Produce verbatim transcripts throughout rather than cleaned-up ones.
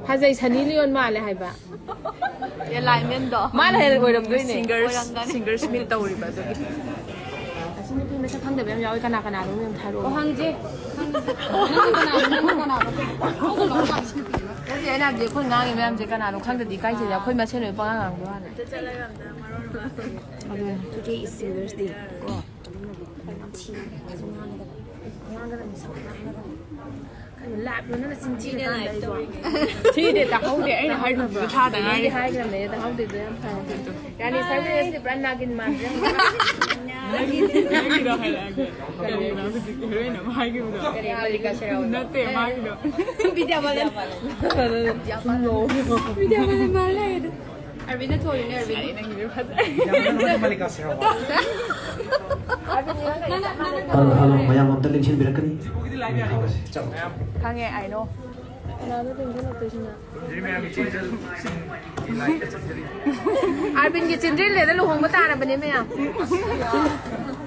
ꯐꯖꯩ, ꯁꯅꯤ ꯂꯤꯌꯣꯟ ꯃꯥꯜꯂꯦ ꯍꯥꯏꯕ꯫ ꯑꯦꯂꯥꯏꯟꯃꯦꯟꯗꯣ꯫ ꯃꯥꯅ ꯍꯦꯟꯅ ꯑꯣꯏꯔꯝꯗꯣꯏꯅꯦ꯫ ꯁꯤꯡꯒꯔꯁ, ꯑꯣꯏꯔꯝꯒꯅꯤ꯫ ꯁꯤꯡꯒꯔꯁ ꯃꯤꯠ ꯇꯧꯔꯤꯕ ꯑꯗꯨꯒꯤ꯫ ꯑꯁꯤ ꯅꯨꯄꯤ ꯃꯁꯛ ꯈꯪꯗꯕ ꯌꯥꯝ ꯌꯥꯎꯋꯦ꯫ ꯀꯅꯥ ꯀꯅꯥꯅꯣ ꯌꯥꯝ ꯊꯥꯔꯛꯑꯣ꯫ ꯑꯣ, ꯍꯪꯁꯦ꯫ ꯅꯪ ꯀꯅꯥꯅꯣ? ꯅꯪ ꯀꯅꯥꯅꯣ? ꯅꯠꯇꯦ, ꯑꯩꯅ ꯍꯥꯏꯕꯗꯤ ꯑꯩꯈꯣꯏ ꯉꯥꯡꯉꯤꯕ ꯃꯌꯥꯝꯁꯦ ꯀꯅꯥꯅꯣ ꯈꯪꯗꯗꯤ ꯏꯀꯥꯏꯖꯩ꯫ ꯑꯩꯈꯣꯏ ꯃꯁꯦꯟ ꯑꯣꯏꯅ ꯄꯉꯥꯡ ꯉꯥꯡꯕ ꯋꯥꯅꯤ꯫ ꯑꯗꯨꯅ today is Singers Day ꯀꯣ꯫ ꯊꯤꯗꯦ, ꯇꯥꯍꯧꯗꯦ꯫ ꯑꯩꯅ ꯍꯥꯏꯔꯨꯕꯗꯣ ꯊꯥꯗ ꯉꯥꯏꯔꯤ꯫ ꯍꯥꯏꯈ꯭ꯔꯕꯅꯦ, ꯇꯥꯍꯧꯗꯦꯗꯣ ꯌꯥꯝ ꯐꯔꯦ꯫ ꯌꯥꯅꯤ, ꯁꯔꯚꯤꯁꯇꯤ ꯄꯨꯔꯥ ꯅꯥꯒꯤꯟ ꯃꯥꯟꯗ꯭ꯔꯦ꯫ ꯅꯪꯒꯤꯗꯣ ꯍꯥꯏꯔꯛꯑꯒꯦ꯫ ꯀꯔꯤꯅꯣ ꯍꯧꯖꯤꯛꯀꯤ ꯍꯦꯔꯣꯏꯟ ꯑꯃ ꯍꯥꯏꯈꯤꯕꯗꯣ? ꯀꯔꯤ, ꯃꯜꯂꯤꯀꯥ ꯁꯦꯔꯥꯋꯇ? ꯅꯠꯇꯦ, ꯃꯥꯒꯤꯗꯣ꯫ ꯕꯤꯗ꯭ꯌꯥꯕꯥꯂꯟ꯫ ꯕꯤꯗ꯭ꯌꯥꯕꯥꯂꯟ ꯃꯥꯜꯂꯦ ꯍꯥꯏꯗꯣ꯫ ꯑꯔꯕꯤꯟꯗ ꯊꯣꯜꯂꯤꯅꯦ, ꯑꯔꯕꯤꯟ꯫ ꯌꯥꯔꯦ, ꯅꯪꯒꯤꯗꯣ ꯐꯖꯔꯦ꯫ ꯃꯜꯂꯤꯀꯥ ꯁꯦꯔꯥꯋꯇ꯫ ꯍꯜꯂꯣ, ꯍꯜꯂꯣ, ꯃꯌꯥꯝ ꯑꯝꯇ ꯂꯦꯡꯁꯤꯟꯕꯤꯔꯛꯀꯅꯤ꯫ ꯍꯧꯔꯁꯤ, ꯆꯠꯂꯣ꯫ ꯈꯪꯉꯦ, I know꯫ ꯀꯅꯥꯅꯣ ꯂꯦꯡꯁꯤꯜꯂꯛꯇꯣꯏꯁꯤꯅ? ꯑꯥꯔꯕꯤꯟꯒꯤ ꯆꯤꯟꯗ꯭ꯔꯤꯜꯂꯦꯗ ꯂꯨꯍꯣꯡꯕ ꯇꯥꯔꯕꯅꯦ ꯃꯌꯥꯝ꯫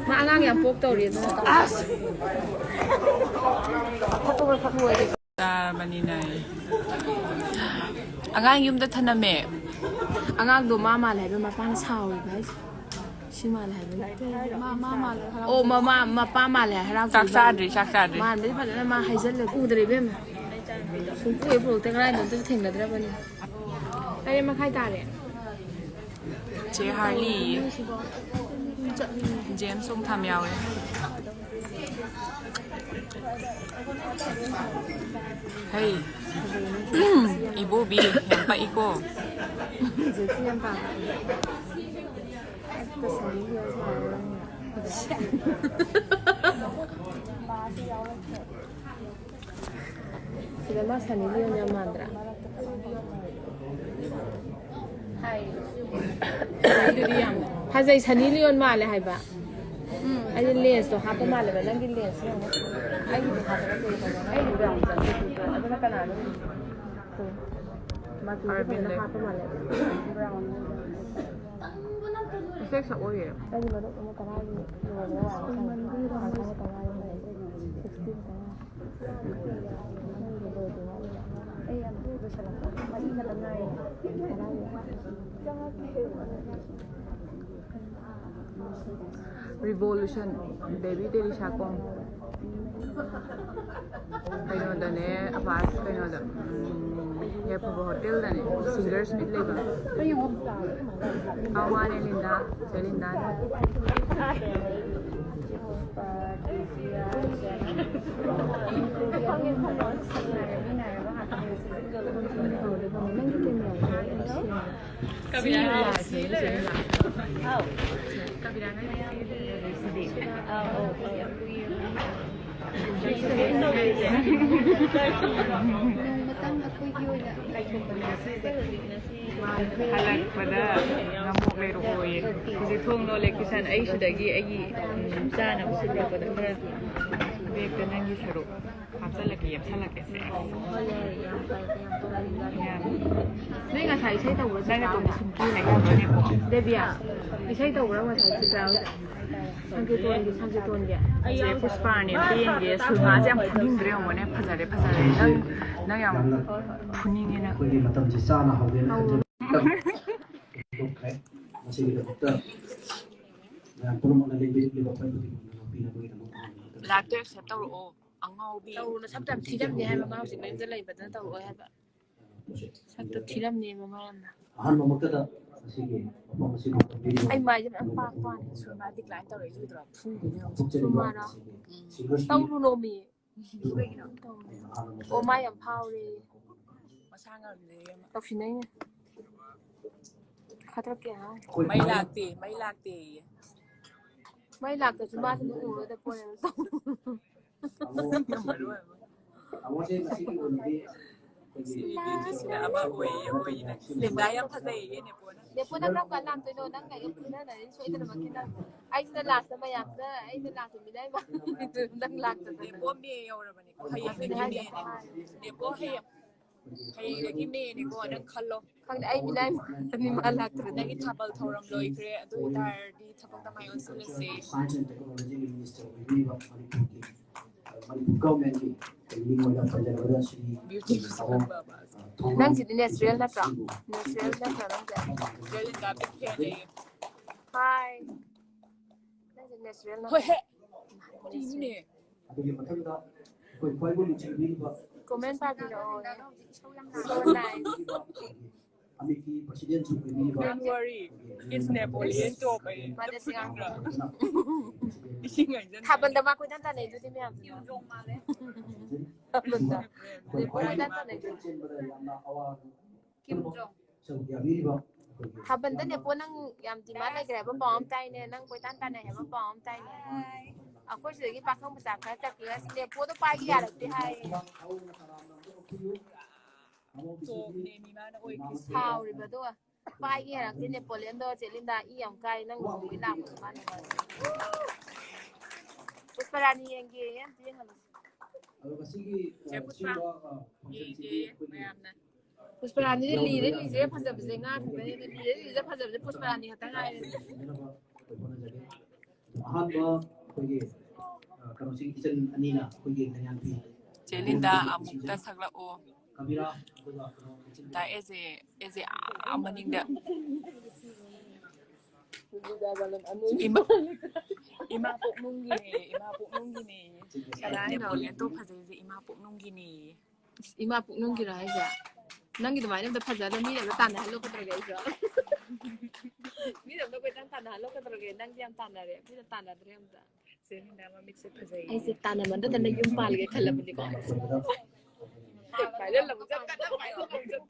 ꯃꯥ ꯑꯉꯥꯡ ꯌꯥꯝ ꯄꯣꯛ ꯇꯧꯔꯤ ꯑꯗꯨꯅ꯫ ꯆꯥꯔꯕꯅꯤꯅ ꯑꯩ꯫ ꯑꯉꯥꯡ ꯌꯨꯝꯗ ꯊꯅꯝꯃꯦ꯫ ꯑꯉꯥꯡꯗꯣ ꯃꯥ ꯃꯥꯜꯂꯦ ꯍꯥꯏꯕ ꯃꯄꯥꯅ ꯁꯥꯎꯔꯤꯕ ꯍꯥꯏꯁꯦ꯫ ꯁꯤ ꯃꯥꯜꯂꯦ ꯍꯥꯏꯕ ꯅꯠꯇꯦ꯫ ꯃꯥ, ꯃꯥ ꯃꯥꯜꯂꯦ ꯍꯔꯥꯎ-꯫ ꯑꯣ, ꯃꯃꯥ, ꯃꯄꯥ ꯃꯥꯜꯂꯦ ꯍꯔꯥꯎ ꯆꯥꯛ ꯀꯨꯏꯕ꯫ ꯆꯥꯗ꯭ꯔꯤ, ꯆꯥꯛ ꯆꯥꯗ꯭ꯔꯤ꯫ ꯃꯥꯟꯕꯗꯤ ꯐꯖꯅ ꯃꯥ ꯍꯥꯏꯖꯜꯂꯦ꯫ ꯎꯗ꯭ꯔꯦ ꯏꯕꯦꯝꯃ꯫ ꯁꯨꯡꯄꯨ ꯍꯦꯛ ꯄꯨꯔꯛꯇꯦ꯫ ꯉꯔꯥꯡꯗꯣ ꯑꯝꯇꯁꯨ ꯊꯦꯡꯅꯗ꯭ꯔꯕꯅꯤ꯫ ꯇꯔꯦꯠ ꯃꯈꯥꯏ ꯇꯥꯔꯦ꯫ ꯆꯦ ꯍꯥꯔꯂꯤ꯫ ꯆꯠꯂꯤ꯫ ꯖꯦꯝꯁ ꯁꯣꯡꯊꯥꯝ ꯌꯥꯎꯔꯦ꯫ ꯍꯩ꯫ ꯏꯕꯣꯕꯤ, ꯌꯥꯝ ꯄꯛꯏꯀꯣ꯫ ꯖꯦꯁꯤ ꯌꯥꯝ ꯄꯥꯝꯃꯦ꯫ ꯑꯁ, ꯀꯁꯥꯏꯒꯤ ꯌꯥꯎꯁꯤ ꯍꯥꯏꯕ ꯅꯪꯅ꯫ ꯁꯤꯗ ꯃꯥ ꯁꯅꯤ ꯂꯤꯌꯣꯟ ꯌꯥꯝ ꯃꯥꯟꯗ꯭ꯔꯥ? ꯐꯖꯩ, ꯁꯅꯤ ꯂꯤꯌꯣꯟ ꯃꯥꯜꯂꯦ ꯍꯥꯏꯕ꯫ ꯎꯝ꯫ ꯑꯩꯗꯤ ꯂꯦꯟꯁꯇꯣ ꯍꯥꯞꯄ ꯃꯥꯜꯂꯦꯕ꯫ ꯅꯪꯒꯤ ꯂꯦꯟꯁꯁꯦ ꯌꯦꯡꯉꯣ꯫ ꯑꯩꯒꯤꯗꯤ ꯍꯥꯞꯄ ꯅꯠꯇꯦ꯫ ꯑꯩꯒꯤ ꯕ꯭ꯔꯥꯎꯟ ꯆꯪꯉꯦ꯫ ꯑꯗꯨꯅ ꯀꯅꯥꯅꯣ? ꯃꯥ ꯑꯔꯕꯤꯟꯗ ꯍꯥꯞꯄ ꯃꯥꯜꯂꯦꯕ꯫ ꯕ꯭ꯔꯥꯎꯟ꯫ ꯏꯁꯩ ꯁꯛꯑꯣꯏꯌꯦ꯫ ꯑꯩꯒꯤ ꯃꯔꯨꯞ ꯑꯃ ꯇꯔꯥꯒꯤ ꯂꯨꯍꯣꯡꯕ ꯋꯥꯅ ꯈꯪꯉꯦ꯫ ꯇꯪꯈꯥꯏ ꯈꯛꯇ ꯉꯥꯏꯔꯦ꯫ ꯁꯤꯛꯁꯇꯤ ꯈꯛꯇ ꯉꯥꯏꯔꯦ꯫ Revolution, Baby Teresa ꯀꯣꯝ ꯀꯩꯅꯣꯗꯅꯦ, ꯑꯕꯥꯁ ꯀꯩꯅꯣꯗ, ꯎꯝ, ꯌꯥꯏꯐꯕ ꯍꯣꯇꯦꯜꯗꯅꯦ, ꯁꯤꯡꯒꯔꯁ ꯃꯤꯠ ꯂꯩꯕ꯫ ꯑꯥ, ꯃꯥꯅꯦ, ꯂꯤꯟꯗꯥ, ꯆꯦ ꯂꯤꯟꯗꯥꯅꯦ꯫ ꯀꯕꯤꯔꯥ ꯉꯥꯏꯔꯦ, ꯁꯤ ꯂꯩꯔꯦ꯫ ꯍꯥꯎ꯫ ꯀꯕꯤꯔꯥ ꯉꯥꯏꯔꯦ, ꯁꯤ ꯂꯩꯔꯦ, ꯁꯤꯗꯤ꯫ ꯑꯥꯎ, ꯑꯧ, ꯑꯧ꯫ ꯅꯣꯡꯃꯇꯪ ꯑꯩꯈꯣꯏꯒꯤ ꯑꯣꯏꯅ ꯀꯥꯏꯊꯣꯛꯄꯅꯦ꯫ ꯍꯜꯂꯛꯄꯗ ꯉꯥꯃꯣꯛ ꯂꯩꯔꯛꯑꯣꯌꯦ꯫ ꯍꯧꯖꯤꯛ ꯊꯣꯡ ꯂꯣꯜꯂꯦ, ꯀꯤꯁꯟ꯫ ꯑꯩ ꯁꯤꯗꯒꯤ ꯑꯩꯒꯤ, ꯎꯝ, ꯆꯥꯅꯕ ꯁꯤꯜꯂꯛꯄꯗ ꯈꯔ ꯕꯦꯛꯇ ꯅꯪꯒꯤ ꯁꯔꯨꯛ ꯍꯥꯞꯆꯜꯂꯛꯀꯦ, ꯌꯦꯞꯁꯜꯂꯛꯀꯦ꯫ ꯁꯦ꯫ ꯍꯣꯏ, ꯌꯥꯏꯌꯦ, ꯌꯥꯝ ꯐꯩ, ꯌꯥꯝ ꯐꯩ꯫ ꯌꯥꯝ꯫ ꯅꯣꯏ ꯉꯁꯥꯏ ꯏꯁꯩ ꯇꯧꯕ꯭ꯔꯣ? ꯅꯪ ꯅꯇꯣꯝꯇ ꯁꯨꯝ ꯀꯦ ꯂꯩ ꯌꯥꯕ꯭ꯔꯅꯦꯀꯣ? ꯗꯦꯕꯤꯌꯥ, ꯏꯁꯩ ꯇꯧꯕ꯭ꯔꯣ ꯉꯁꯥꯏ ꯆꯤꯇ꯭ꯔꯥ ꯍꯣꯏꯗ? ꯁꯪꯀꯤꯔꯇꯣꯟꯒꯤ, ꯁꯪꯀꯤꯔꯇꯣꯟꯒꯤ꯫ ꯆꯦ ꯄꯨꯁꯄꯥꯅꯦ, ꯄꯦꯟꯒꯦ꯫ ꯁꯨꯜꯃꯥꯁꯦ ꯌꯥꯝ ꯐꯨꯅꯤꯡꯗ꯭ꯔꯦ ꯌꯦꯡꯉꯨꯅꯦ, ꯐꯖꯔꯦ, ꯐꯖꯔꯦ꯫ ꯅꯪ, ꯅꯪ ꯌꯥꯝ ꯐꯨꯅꯤꯡꯉꯦ ꯅꯪ꯫ ꯑꯩꯈꯣꯏꯒꯤ ꯃꯇꯝꯁꯦ ꯆꯥꯅ ꯍꯧꯒꯦꯅ ꯈꯟꯖꯕ ꯇꯧꯈ꯭ꯔꯦ꯫ ꯃꯁꯤꯒꯤꯗꯃꯛꯇ ꯃꯌꯥꯝ ꯄꯨꯝꯅꯃꯛꯅ ꯂꯦꯡꯕꯤꯔꯛꯂꯤꯕ ꯑꯩꯈꯣꯏ ꯈꯨꯗꯤꯡꯃꯛꯅ ꯉꯥꯛꯄꯤꯅꯕꯒꯤꯗꯃꯛ ꯂꯥꯏꯚꯇ ꯑꯦꯛꯁꯦꯞ ꯇꯧꯔꯛꯑꯣ, ꯑꯉꯥꯎꯕꯤ꯫ ꯇꯧꯔꯨꯅꯨ, ꯁꯛꯇ ꯌꯥꯝ ꯊꯤꯔꯝꯅꯤ ꯍꯥꯏꯕ, ꯃꯥ ꯍꯧꯖꯤꯛ ꯃꯌꯨꯝꯗ ꯂꯩꯕꯗꯅ ꯇꯧꯔꯛꯑꯣ ꯍꯥꯏꯕ꯫ ꯁꯛꯇ ꯊꯤꯔꯝꯅꯦꯕ ꯃꯥ ꯌꯥꯝꯅ꯫ ꯑꯍꯥꯟꯕꯃꯛꯇꯗ ꯉꯁꯤꯒꯤ ꯃꯐꯝ ꯑꯁꯤꯕꯨ ꯇꯝꯕꯤꯔꯤꯕ ꯑꯩ ꯃꯥꯏꯁꯦ ꯃꯌꯥꯝ ꯄꯥꯛꯄ ꯋꯥꯅꯤ꯫ ꯁꯨꯃꯥ ꯗꯤꯀ꯭ꯂꯥꯏꯟ ꯇꯧꯔꯛꯏꯁꯦ ꯎꯗ꯭ꯔꯣ? ꯐꯨꯅꯤꯡꯉꯤꯅꯦ ꯍꯧꯖꯤꯛ꯫ ꯊꯣꯛꯆꯔꯤꯕ ꯁꯨꯃꯥꯅ꯫ ꯁꯤꯡꯒꯔꯁꯤꯡ ꯇꯧꯔꯨꯅꯣꯃꯤ꯫ ꯀꯩꯒꯤꯅꯣ? ꯑꯣ, ꯃꯥ ꯌꯥꯝ ꯐꯥꯎꯔꯦ꯫ ꯃꯁꯥ ꯉꯝꯗꯦ ꯏꯕꯦꯝꯃ꯫ ꯇꯧꯁꯤꯟꯅꯩꯅꯦ꯫ ꯈꯗ꯭ꯔꯛꯀꯤ ꯑꯉꯥꯡ꯫ ꯃꯩ ꯂꯥꯛꯇꯦ, ꯃꯩ ꯂꯥꯛꯇꯦꯌꯦ꯫ ꯃꯩ ꯂꯥꯛꯇꯁꯨ ꯃꯥꯁꯨ ꯑꯗꯨꯝ ꯎꯔꯣꯏꯗ ꯄꯣꯠꯅꯦꯕ꯫ ꯇꯥꯃꯣꯁꯦ ꯉꯁꯤꯒꯤ ꯑꯣꯏꯅꯗꯤ ꯑꯩꯈꯣꯏꯒꯤ ꯁꯤꯗꯤ ꯁꯤꯗ ꯑꯃ ꯑꯣꯏꯌꯦ, ꯑꯣꯏꯌꯦ꯫ ꯂꯦꯡꯒꯥ ꯌꯥꯝ ꯐꯖꯩꯌꯦ, ꯅꯦꯄꯣꯅ꯫ ꯅꯦꯄꯣ, ꯅꯪ ꯀꯔꯝ ꯀꯥꯟ ꯂꯥꯛꯇꯣꯏꯅꯣ? ꯅꯪꯒ ꯑꯩꯒ ꯄꯨꯟꯅꯗꯣꯏꯅꯤ ꯁꯣꯏꯗꯅꯃꯛꯀꯤ꯫ ꯅꯪ, ꯑꯩꯁꯤꯅ ꯂꯥꯁꯇ ꯃꯌꯥꯝꯗ, ꯑꯩꯅ ꯂꯥꯁꯇ ꯃꯤꯅꯥꯏ ꯃꯥꯜꯂꯤꯗꯣ, ꯅꯪ ꯂꯥꯛꯇꯗꯅ꯫ ꯅꯦꯄꯣ ꯃꯦ ꯌꯧꯔꯕꯅꯦꯀꯣ, ꯍꯌꯦꯡꯗꯒꯤ ꯑꯗꯨꯅꯦ ꯍꯥꯏꯁꯦ꯫ ꯃꯦꯅꯦ꯫ ꯅꯦꯄꯣ ꯍꯌꯦꯡ, ꯍꯌꯦꯡꯗꯒꯤ ꯃꯦꯅꯦꯀꯣ, ꯅꯪ ꯈꯜꯂꯣ꯫ ꯈꯪꯗꯦ, ꯑꯩ ꯃꯤꯅꯥꯏ ꯃꯥꯜꯂꯤ, ꯃꯥ ꯂꯥꯛꯇ꯭ꯔꯗꯤ꯫ ꯅꯪꯒꯤ ꯊꯥꯕꯜ ꯊꯧꯔꯝ ꯂꯣꯏꯈ꯭ꯔꯦ, ꯑꯗꯨ ꯑꯣꯏꯇꯥꯔꯗꯤ ꯊꯕꯛꯇ ꯃꯥꯏ ꯑꯣꯟꯁꯤꯜꯂꯁꯦ꯫ Science and Technology ꯒꯤ Minister ꯑꯣꯏꯕꯤꯔꯤꯕ ꯃꯅꯤꯄꯨꯔꯒꯤ, ꯃꯅꯤꯄꯨꯔ government ꯀꯤ ꯃꯤꯡ ꯑꯣꯏꯅ ꯄꯟꯖꯔꯕꯗ ꯁ꯭ꯔꯤ ꯕ꯭ꯌꯨꯇꯤ ꯊꯥꯕꯜ, ꯕꯕꯥ꯫ ꯑ, ꯅꯪꯁꯤꯗꯤ natural ꯅꯠꯇ꯭ꯔꯣ? Natural ꯅꯠꯇ꯭ꯔꯣ ꯅꯪꯁꯦ? Hi. ꯅꯪꯁꯦ natural ꯅꯠꯇ꯭ꯔꯣ? ꯍꯣꯏ ꯍꯦ꯫ ꯀꯔꯤꯅꯣꯅꯦ? ꯑꯗꯨꯒꯤ ꯃꯊꯪꯗ ꯑꯩꯈꯣꯏ ꯈ꯭ꯋꯥꯏꯕꯨ ꯅꯨꯡꯁꯤꯕꯤꯔꯤꯕ Comment ꯄꯥꯕꯤꯔꯛꯑꯣ꯫ So nice. ꯑꯃꯤꯛꯀꯤ president ꯁꯨ ꯑꯣꯏꯕꯤꯔꯤꯕ Don't worry. It's Napoleon ꯇꯣꯞ ꯑꯩ꯫ ꯃꯥꯗꯤ ꯁꯤ ꯉꯥꯡꯕ꯫ ꯏꯁꯤꯡ ꯍꯩꯖꯟꯕ꯫ ꯊꯥꯕꯜꯗ ꯃꯥ ꯀꯣꯏꯇꯥꯟ ꯇꯥꯟꯅꯩꯗꯨꯗꯤ ꯃꯌꯥꯝ꯫ ꯊꯥꯕꯜꯗ꯫ ꯅꯦꯄꯣ ꯀꯣꯏꯇꯥꯟ ꯇꯥꯟꯅꯩꯗꯨꯗꯤ꯫ ꯊꯥꯕꯜꯗ ꯅꯦꯄꯣ ꯅꯪ ꯌꯥꯝ demand ꯂꯩꯈ꯭ꯔꯦ ꯍꯥꯏꯕ ꯄꯥꯎ ꯑꯃ ꯇꯥꯏꯅꯦ, ꯅꯪ ꯀꯣꯏꯇꯥꯟ ꯇꯥꯟꯅꯩ ꯍꯥꯏꯕ ꯄꯥꯎ ꯑꯃ ꯇꯥꯏꯅꯦ꯫ ꯑꯩꯈꯣꯏ ꯁꯤꯗꯒꯤ ꯄꯥꯈꯪ ꯃꯆꯥ ꯈꯔ ꯆꯠꯈꯤꯕ ꯅꯦꯄꯣꯗꯣ ꯄꯥꯏꯒꯦ ꯌꯥꯔꯛꯇꯦ ꯍꯥꯏꯌꯦ꯫ ꯇꯣꯞꯅꯦ ꯃꯤ ꯃꯥꯅ ꯑꯣꯏꯈ꯭ꯔꯤꯁꯦ꯫ ꯁꯥꯎꯔꯤꯕ ꯑꯗꯨꯒ꯫ ꯄꯥꯏꯒꯦ ꯌꯥꯔꯛꯇꯦ ꯅꯦꯄꯣꯂꯤꯌꯟꯗꯣ ꯆꯦ ꯂꯤꯟꯗꯥ, ꯏ ꯌꯥꯝ ꯀꯥꯏ, ꯅꯪ ꯂꯨꯍꯣꯡꯕꯩ ꯂꯥꯛꯄꯗꯣ ꯃꯥꯅ꯫ ꯄꯨꯁꯄꯔꯥꯅꯤ ꯌꯦꯡꯒꯦ, ꯑꯝꯇ ꯌꯦꯡꯍꯜꯂꯨ꯫ ꯆꯦ ꯄꯨꯁꯄꯥ, ꯌꯦꯡꯒꯦ ꯃꯌꯥꯝꯅ꯫ ꯄꯨꯁꯄꯔꯥꯅꯤꯗꯤ ꯂꯤꯔꯦ ꯂꯤꯖꯦ ꯐꯖꯕꯁꯦ ꯉꯥ ꯈꯛꯇꯅꯦ, ꯂꯤꯔꯦ ꯂꯤꯖꯦ ꯐꯖꯕꯁꯦ ꯄꯨꯁꯄꯔꯥꯅꯤ ꯈꯛꯇ ꯉꯥꯏꯔꯦ꯫ ꯑꯍꯥꯟꯕ ꯑꯩꯈꯣꯏꯒꯤ, ꯑ, ꯀꯩꯅꯣꯁꯤꯡ ꯏꯆꯟ ꯑꯅꯤꯅ ꯑꯩꯈꯣꯏꯒꯤ ꯂꯩꯉꯥꯛꯄꯤ ꯆꯦ ꯂꯤꯟꯗꯥ ꯑꯃꯨꯛꯇ ꯁꯛꯂꯛꯑꯣ꯫ ꯀꯕꯤꯔꯥ, ꯑꯗꯨꯒ ꯀꯩꯅꯣ ꯏꯆꯟ ꯇꯥ ꯑꯦꯖꯦ, ꯑꯦꯖꯦ ꯑꯥ ꯃꯅꯤꯡꯗ꯫ ꯏꯃꯥ, ꯏꯃꯥ ꯄꯣꯛꯅꯨꯡꯒꯤꯅꯦ, ꯏꯃꯥ ꯄꯣꯛꯅꯨꯡꯒꯤꯅꯦ꯫ ꯀꯅꯥ ꯍꯥꯏꯅꯣ? ꯅꯦꯄꯣꯂꯤꯌꯟꯗꯣ ꯐꯖꯩꯁꯦ ꯏꯃꯥ ꯄꯣꯛꯅꯨꯡꯒꯤꯅꯦ꯫ ꯏꯁ, ꯏꯃꯥ ꯄꯣꯛꯅꯨꯡꯒꯤꯔꯣ ꯍꯥꯏꯁꯦ? ꯅꯪꯒꯤ ꯑꯗꯨꯃꯥꯏꯅ ꯑꯝꯇ ꯐꯖꯅ ꯃꯤꯅ ꯑꯝꯇ ꯇꯥꯟꯅꯍꯜꯂꯣ ꯀꯩꯗꯧꯔꯒꯦ ꯑꯩꯁꯨ? ꯃꯤꯅ ꯑꯝꯇ ꯀꯣꯏꯇꯥꯟ ꯇꯥꯟꯅꯍꯜꯂꯣ ꯀꯩꯗꯧꯔꯒꯦ? ꯅꯪꯗꯤ ꯌꯥꯝ ꯇꯥꯟꯅꯔꯦ, ꯃꯤꯅ ꯇꯥꯟꯅꯗ꯭ꯔꯦ ꯑꯝꯇ꯫ ꯆꯦ ꯂꯤꯟꯗꯥ ꯃꯃꯤꯠꯁꯦ ꯐꯖꯩꯌꯦ꯫ ꯑꯩꯁꯦ ꯇꯥꯟꯅꯃꯟꯗꯗꯅ ꯌꯨꯝ ꯄꯥꯜꯂꯒꯦ ꯈꯜꯂꯕꯅꯤꯀꯣ꯫ ꯄꯥꯏꯍꯜꯂꯕ ꯆꯠ-, ꯀꯟꯅ ꯄꯥꯏꯍꯜꯂꯕ ꯆꯠ-꯫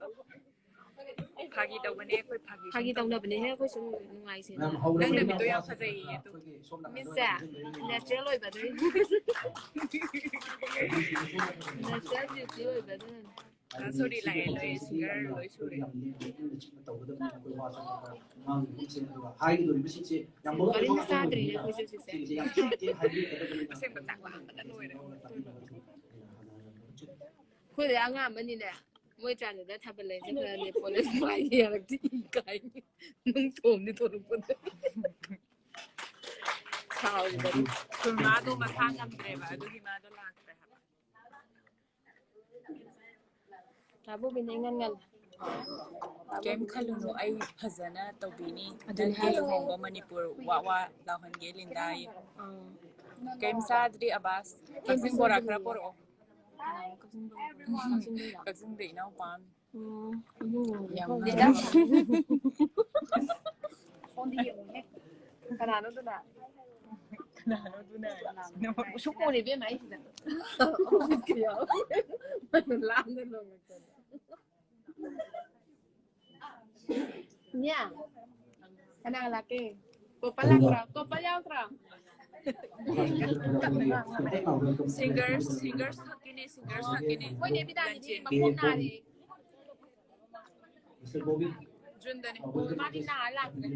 ꯐꯥꯒꯤ ꯇꯧꯕꯅꯦ ꯑꯩꯈꯣꯏ, ꯐꯥꯒꯤ ꯐꯥꯒꯤ ꯁꯨꯝ ꯇꯧꯅꯕꯅꯦꯍꯦ ꯑꯩꯈꯣꯏ ꯁꯨꯝ ꯅꯨꯡꯉꯥꯏꯁꯦꯅ꯫ ꯅꯪ ꯅꯃꯤꯠꯇꯣ ꯌꯥꯝ ꯐꯖꯩꯌꯦ ꯑꯗꯨ꯫ ꯃꯤꯠꯁꯦ natural ꯑꯣꯏꯕ ꯑꯗꯨꯒꯤ꯫ Natural beauty ꯑꯣꯏꯕ ꯑꯗꯨꯅꯅꯦ꯫ ꯑ, sorry, ꯂꯥꯛꯑꯦ, ꯂꯣꯏꯔꯦ, singer ꯂꯣꯏ ꯁꯨꯔꯦ꯫ ꯀꯔꯤꯝꯇ ꯆꯥꯗ꯭ꯔꯤꯅꯦ ꯑꯩꯈꯣꯏꯁꯦ ꯍꯧꯖꯤꯛꯁꯦ꯫ ꯑꯁꯦꯡꯕ ꯆꯥꯛ ꯂꯥꯝꯕꯅ ꯂꯣꯏꯔꯦ꯫ ꯑꯩꯈꯣꯏꯗ ꯑꯉꯥꯡ ꯑꯃꯅꯤꯅꯦ, ꯃꯣꯏ ꯆꯥꯟꯗꯦꯜꯗ ꯊꯥꯕꯜ ꯂꯩ ꯆꯠꯈ꯭ꯔꯅꯤ, ꯀꯣꯂꯦꯖ ꯃꯥꯏ ꯌꯥꯔꯛꯇꯦ, ꯏ ꯀꯥꯏ꯫ ꯅꯨꯡ ꯊꯣꯝꯅꯤ ꯊꯣꯛꯂꯛꯄꯗ꯫ ꯁꯥꯎꯔꯤꯕꯅꯤ꯫ ꯃꯥꯗꯣ ꯃꯁꯥ ꯉꯝꯗ꯭ꯔꯦꯕ, ꯑꯗꯨꯒꯤ ꯃꯥꯗꯣ ꯂꯥꯛꯇ꯭ꯔꯦ ꯍꯥꯏꯕ꯫ ꯕꯣꯕꯤꯅ ꯏꯉꯟ ꯉꯜꯂꯦ꯫ ꯀꯩꯝ ꯈꯜꯂꯨꯅꯨ, ꯑꯩ ꯐꯖꯅ ꯇꯧꯕꯤꯅꯤ. ꯑꯗꯨꯅꯤ ꯅꯪꯒꯤ ꯍꯥꯏꯁꯦ꯫ ꯂꯨꯍꯣꯡꯕ ꯃꯅꯤꯄꯨꯔ ꯋꯥ ꯋꯥ ꯂꯥꯎꯍꯟꯒꯦ ꯂꯤꯟꯗꯥ ꯑꯩ꯫ ꯑꯥ꯫ ꯀꯩꯝ ꯆꯥꯗ꯭ꯔꯤ ꯑꯕꯥꯁ꯫ ꯀꯛꯆꯤꯡ ꯕꯣꯔꯥ ꯈꯔ ꯄꯣꯔꯛꯑꯣ꯫ ꯑꯥ, ꯀꯛꯆꯤꯡ ꯕꯣꯔꯥ꯫ ꯀꯛꯆꯤꯡꯗ꯫ ꯀꯛꯆꯤꯡꯗ ꯏꯅꯥꯎꯄꯥ ꯑꯃ꯫ ꯎꯝ, ꯎꯝ, ꯌꯥꯝ ꯎꯝ꯫ ꯂꯤꯟꯗꯥ꯫ ꯐꯣꯟꯗ ꯌꯦꯡꯉꯨꯅꯦ꯫ ꯀꯅꯥꯅꯣ ꯑꯗꯨꯅ? ꯀꯅꯥꯅꯣ ꯑꯗꯨꯅ? ꯎꯁꯨ ꯀꯣꯟ ꯏꯕꯦꯝꯃ ꯑꯩꯁꯤꯗ꯫ ꯂꯥꯝꯅ ꯂꯣꯡꯉꯛꯇꯅ꯫ ꯏꯅꯦ, ꯀꯅꯥ ꯂꯥꯛꯀꯦ? ꯀꯣꯄꯜ ꯂꯥꯛꯄ꯭ꯔꯣ? ꯀꯣꯄꯜ ꯌꯥꯎꯗ꯭ꯔꯣ? Singers, singers ꯈꯛꯀꯤꯅꯦ, singers ꯈꯛꯀꯤꯅꯦ꯫ ꯑꯩꯈꯣꯏ ꯅꯦꯕꯤꯗꯥꯒꯤꯗꯤ ꯃꯈꯣꯡ ꯅꯥꯔꯦ꯫ ꯖꯨꯟꯗꯅꯦ꯫ ꯃꯥꯗꯤ ꯅꯥꯔ ꯂꯥꯛꯇ꯭ꯔꯦ꯫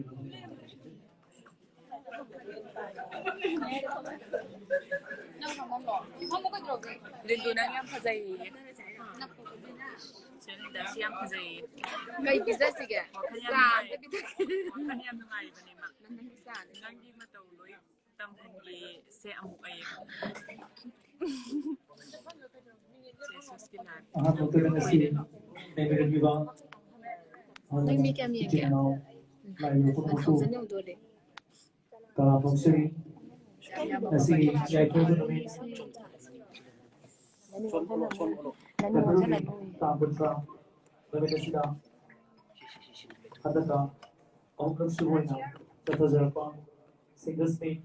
ꯅꯪ ꯐꯝꯃꯝꯃꯣ꯫ ꯐꯝꯃꯣ ꯀꯩꯗꯧꯔꯒꯦ? ꯂꯤꯟꯗꯨ ꯅꯪ ꯌꯥꯝ ꯐꯖꯩꯌꯦ꯫ ꯁꯤ ꯌꯥꯝ ꯐꯖꯩꯌꯦ꯫ ꯀꯩ ꯄꯤꯖꯁꯤꯒꯦ? ꯋꯥꯈꯜ ꯌꯥꯝ ꯆꯥ ꯅꯨꯡꯉꯥꯏ꯫ ꯑꯝꯇ ꯄꯤꯖ- ꯋꯥꯈꯜ ꯌꯥꯝ ꯅꯨꯡꯉꯥꯏꯕꯅꯦ ꯃꯥ꯫ ꯅꯪ ꯆꯥꯅꯤ꯫ ꯅꯪꯒꯤ ꯃꯇꯧ ꯂꯣꯏ ꯇꯝꯍꯟꯒꯦ ꯁꯦ ꯑꯃꯨꯛ ꯑꯩ꯫ ꯁꯦ ꯁꯨꯁꯀꯤ ꯂꯥꯏꯐ꯫ ꯑꯍꯥꯟꯕ ꯃꯛꯇꯗ ꯉꯁꯤ ꯂꯩꯃꯤꯟꯅꯕꯤꯕ ꯅꯪ ꯃꯤ ꯀꯌꯥꯝ ꯌꯦꯡꯒꯦ? ꯏꯆꯤꯟ ꯏꯅꯥꯎ ꯂꯥꯛꯂꯤꯕ ꯄꯨꯝꯅꯃꯛꯄꯨ ꯊꯥꯎꯖꯟ ꯌꯧꯗꯣꯔꯦ꯫ ꯇꯔꯥꯝꯅ ꯑꯣꯛꯆꯔꯤ꯫ ꯉꯁꯤꯒꯤ ꯌꯥꯏꯐꯔꯕ ꯅꯨꯃꯤꯠ ꯐꯦꯕ꯭ꯔꯨꯋꯥꯔꯤ ꯇꯥꯡ ꯀꯨꯟꯊ꯭ꯔꯥ ꯅꯨꯃꯤꯠ ꯑꯁꯤꯗ ꯍꯟꯗꯛꯀ ꯑꯍꯨꯝꯂꯛ ꯁꯨꯕ ꯑꯣꯏꯅ ꯆꯠꯊꯖꯔꯛꯄ ꯁꯤꯡꯒꯔꯁ ꯃꯤꯠ